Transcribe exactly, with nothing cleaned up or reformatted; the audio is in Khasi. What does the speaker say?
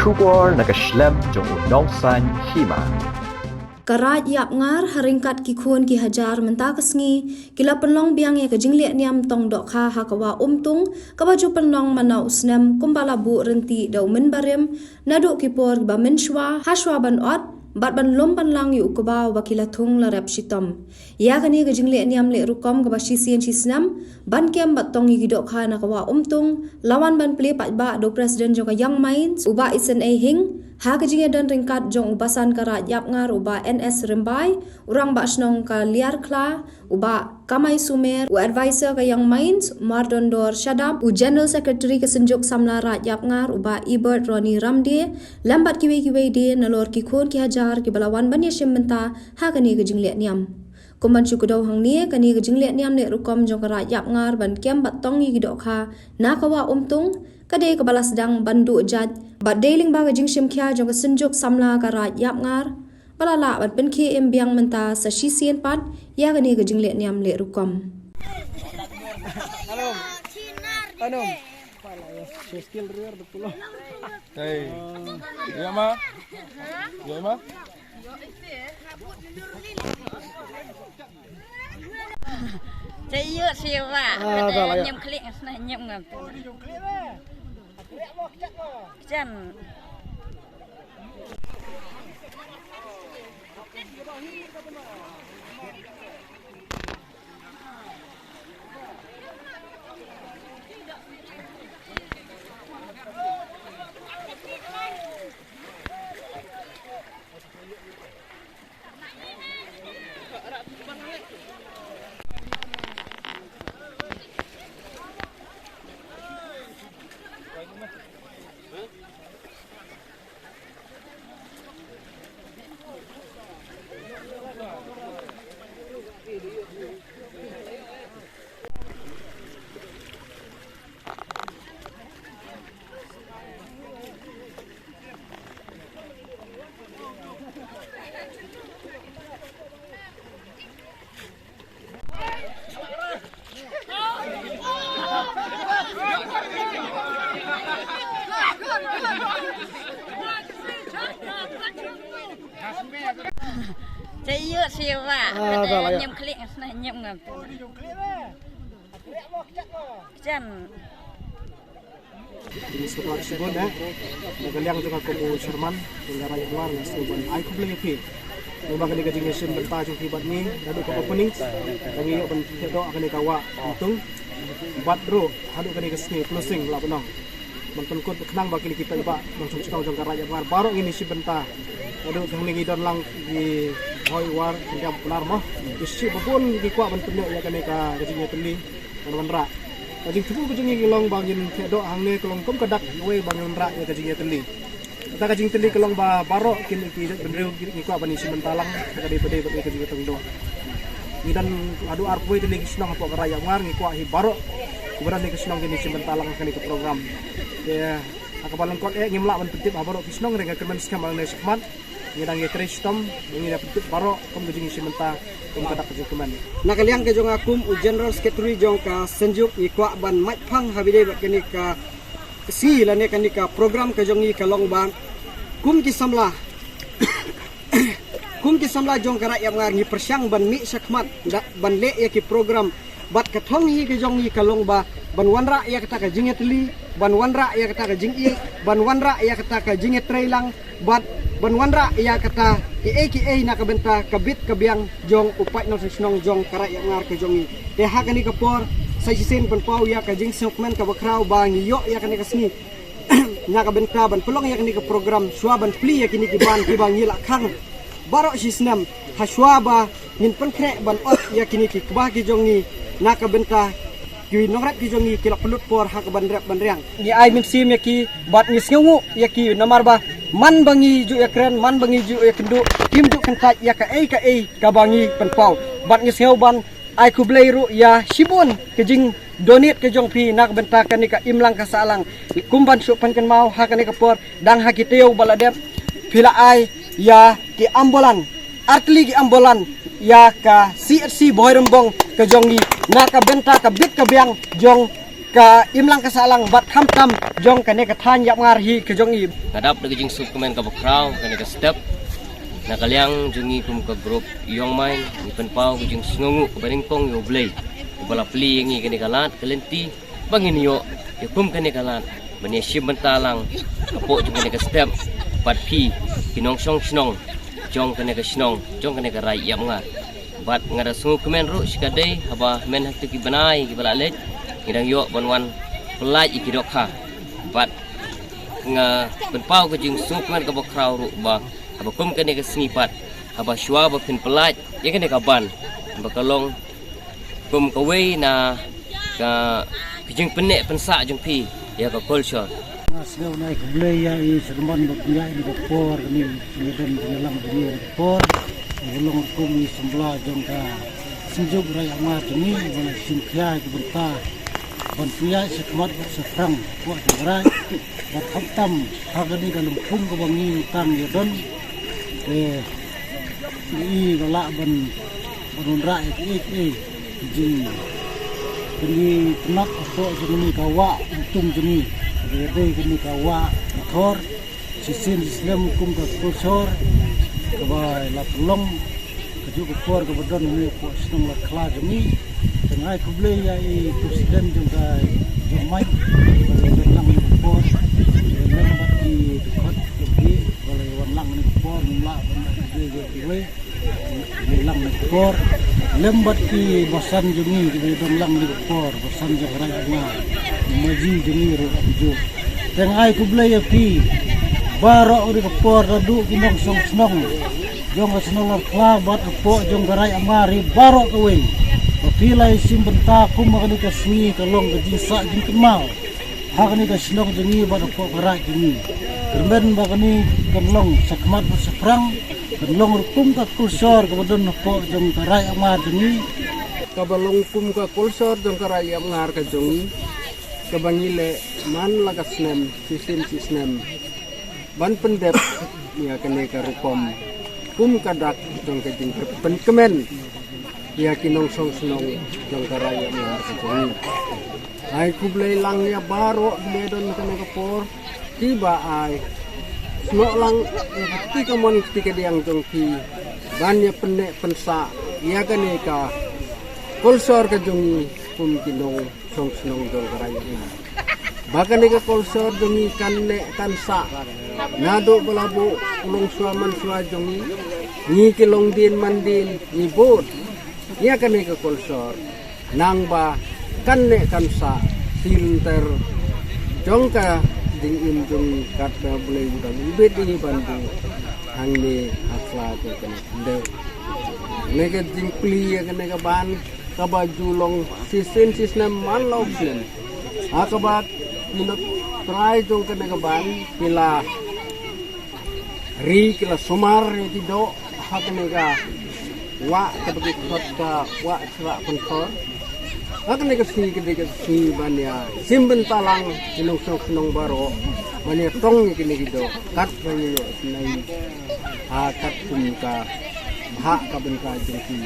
Khubor na ka shlem jong u Nongsaiñ Hima. Ka Raid Yapngar ha ryngkat ki khun ki hajar mynta ka sngi ki la pynlong biang ïa ka jingleh niam tong dohkha ha ka Wah Umtung, kaba ju pynlong man la u snem kumba la buh rynti da u mynbarim naduh ki por ba mynshuwa, hashwa ban ot bad ban lum ban lang ïa u kba uba ki la thung la rep shitom. Ïa kane ka jingleh niam leh rukom kaba shisien shisnem ban kem bad tong ïa ki dohkha na ka Wah Umtung la wan ban plie paidbah da u President jong ka Young Minds, u Bah Isynei Hing, ha ka jingïadon ryngkat jong u Basan ka Raid Yapngar, u Bah N S Rymbai, u Rangbah Shnong ka Liarkhla, u Bah Kamai Sumer, u Advisor ka Young Minds, Mardondor Shadap, u General Secretary ka Synjuk Samla Raid Yapngar, u Bah Ebert Ronnie Ramdie, lem bad kiwei kiwei de nalor ki khun ki hajar kiba la wan ban ïashim bynta ha kane ka jingleh niam. Kum ban shu kdew hangne, kane ka jingleh niam leh rukom jong ka Raid Yapngar ban kem bad tong ïa ki dohkha na ka Wah Umtung ka dei kaba la sdang ban duh jait bad dei lyngba ka jingshim khia jong ka Synjuk Samla ka Raid Yapngar ba la lah ban pynkhie im biang mynta sa shisien pat ïa kane ka jingleh niam leh rukom. Hey, ïa ma. Ïa ma. Te ïa siwa. Ah, dah lah, ya. Nyem klik, nah, nyem ngam tu. Jan. Te ïa siwa. Ah, dah lah, ya. Nyem klik, nah, nyem ngam tu. Jan. Ini sekolah shibun, eh. Na ka liang jong nga kum u chairman jong ka Raid Yapngar, nga sngew ban ai khublei ïa phi. Namar ba kane ka jingïashim bynta jong phi bad ngi, naduh ka opening, ba ngi ïoh ban thied doh ha kane ka Wah Umtung. Bad ruh haduh kane ka sngi closing la ban long. Ban pynkut khnang ba kine ki paidbah nongshong shnong jong ka Raid Yapngar baroh ngin ïashim bynta. Naduh hangne ngi don lang ki Hoi, War, Khyndiat, Pnar mo. Ki shim ba bun ki kwah ban pynïoh ïa kane ka, ka jingïatylli. Ban wanrah. Ka jingthmu ka jong ngi ka long ba ngin thied doh hangne ka long kum ka dak kawei ba ngin wanrah ïa ka jingïatylli. Kata ka jingtylli ka long ba baroh kine ki jaitbynriew ngi kwah ban ïashim bynta lang ha ka dei ba dei bad ka jingïatong doh. Ngi don haduh arphew tylli ki shnong hapoh ka Raid Yapngar, ngi kwah hi baroh kiba don ha ki shnong kin ïashim bynta lang ha kane ka program. Te ha kaba lyngkot eh ngim lah ban pyntip ha baroh ki shnong, hynrei nga kyrmen skhem ba ngan ïa shakmat. Ngi dang ïatrei shitom, ngi ïa pyntip baroh kum ka jingïashim bynta, kum ka dak ka jingkmen. Na ka liang ka jong nga kum u General Secretary jong ka Synjuk, ngi kwah ban mait phang ha ba ïadei bad kane ka sngi lane kane ka program ka jong ngi ka long ba kum ki samla, kum ki samla jong ka Raid Yapngar ngi pyrshang ban mih shakhmat da, ban leh ïa ki program. Bad ka thong hi ka jong ngi ka long ba ban wanrah ïa kata ka jingïatylli, ban wanrah ïa kata ka jingïeit, ban wanrah ïa kata ka jingïatreilang, bad ban wanrah ïa kata kiei kiei na ka bynta ka bit ka biang jong u paid nongshong shnong jong ka Raid Yapngar ka jong ngi. Te ha kane ka por sa shisien pynpaw ïa ka jingsngewkmen kaba khraw ba ngi ïoh ïa kane ka sngi na ka bynta ban pynlong ïa kane ka program shuwa ban plie ïa kine ki ban kiba ngi la khang baroh shi snem ha shuwa ba ngin pynkhreh ban ot ïa kine ki kba ki jong ngi na ka bynta ki nongrep ki jong ngi ki la pynlut por ha ka ban rep ban riang. Ngi ai mynsiem ïa ki bad ngi sngewnguh ïa ki namar ba man ba ngi ju ïakren, man ba ngi ju ïakynduh, kim ju kyntait ïa kaei kaei kaba ngi pynpaw. Bad ngi sngew ban ai khublei ruh ïa shibun ka jingdonate ka jong phi na ka bynta kane ka imlang ka sahlang. Kum ban shu pynkynmaw ha kane ka por, dang ha ki taïew ba la dep phi la ai ïa ki ambulan, artylli ki ambulan ïa ka C H C Bhoirymbong ka jong ngi na ka bynta ka bit ka biang jong ka imlang ka sahlang bad khamtam jong kane ka thaiñ Ïapngar hi ka jong i. Nga dap da ka jingsngewkmen kaba khraw kane ka step. Na ka liang jong ngi kum ka group Young Mind ngi pynpaw ka jingsngewnguh kaba nyngkong ïa U Blei uba la plie ïa ngi kane ka lad ka lynti ba ngin ïoh ïa kum kane ka lad ban ïashim bynta lang hapoh jong kane ka step bad phi ki nongshong shnong jong kane ka shnong jong kane ka rai Ïapngar. Bad nga da sngewkmen ruh shikatdei haba mynta ha kito ki bnai kiba la leit ngi dang ïoh ban wan pyllait ïa ki dohkha. Bad nga pynpaw ka jingsngewkmen kaba khraw ruh ba haba kum kane ka sngi pat haba shuwa ba phin pyllait ïa kane ka ban ba ka long kum kawei na ka, ka jingpynneh pynsah jong phi ïa ka kolshor. Nga sngewbha ai khublei ïa i Syrman ba pynïaid ïa ka por kane, ngi don ngi lang kane ka por. Ngi long kum i sembla jong ka Synjuk Rai Ïapngar jong ngi ba la shim khia ïa ka bynta ban pynïaid shakhmat bad shaphrang hapoh jong ka rai. Bad khamtam ha kane ka lympung kaba ngi tang ïa don. Te i ba lah ban ban wanrah ïa kiei kiei ki jing kane ka nat hapoh jong kane ka wah Umtung jong ngi. Kaba ïadei kane ka wah Pathor. Shisien shisnem kum ka kolshor kaba la pynlong kajuh ka por kaba don hangne hapoh shnong Ladkhla jong ngi. Te nga ai khublei ïa i president jong ka jong Mai ba la don lang kane ka por. Lem bad ki dkhot jong ki ba la wan lang kane ka por, ngim lah ban ai khublei ïa kiwei. Ngi lang na ka por lem bad ki basan jong ngi kiba don lang na ka por, basan jong ka Rai Ïapngar, maji jong ngi ruh ap ju. Te nga ai khublei ïa phi baroh na ka por, naduh ki nongshong shnong jong ka shnong Ladkhla bad hapoh jong ka Rai Ïapngar hi baroh kawei, ba phi la ïashim bynta kum ha kane ka sngi ka long ka jingsah jingkynmaw ha kane ka shnong jong ngi bad hapoh ka raij jong ngi. Kyrmen ba kane kan long shakhmat bad shaphrang, kan long ruh kum ka kolshor kaba don hapoh jong ka Rai Ïapngar jong ngi. Kaba long kum ka kolshor jong ka Rai Ïapngar ka jong ngi, kaba ngi leh man la ka snem, shisien shisnem, ban pyndep ïa kane ka rukom kum ka dak jong ka jingpynkmen ïa ki nongshong shnong jong ka Rai Ïapngar ka jong ngi. Ai khublei lang ïa baroh kiba don ha kane ka por, kiba ai snoh lang ïa ka kti kamon kti kadiang jong ki ban ïa pynneh pynsah ïa kane ka kolshor ka jong ngi kum ki nongshong shnong jong ka Rai Ïapngar. Ba kane ka kolshor jong ngi kan neh kan sah naduh ba la buh u longshuwa manshuwa jong ngi, ngi ki longdien mandien ngi bud ïa kane ka kolshor. Nangba kan neh kan sah shilynter jong ka jingim jong ngi katba U Blei u dang ibit ïa ngi ban buh hangne ha sla jong kane ka khyndew. Kane ka jingplie ïa kane ka ban kaba ju long shisien shisnem man la u snem. Ha kaba ki nongtrai jong kane ka ban ki la ri, ki la sumar ïa ki doh ha kane ka wah kaba ki khot ka wah Shrah Pynthor. Ha kane ka sngi ka dei ka sngi ban ïa shim bynta lang ki nongshong shnong baroh ban ïa tong ïa kine ki doh katba ngi ïoh sngewthuh ha katkum ka bhah ka bynta jong ki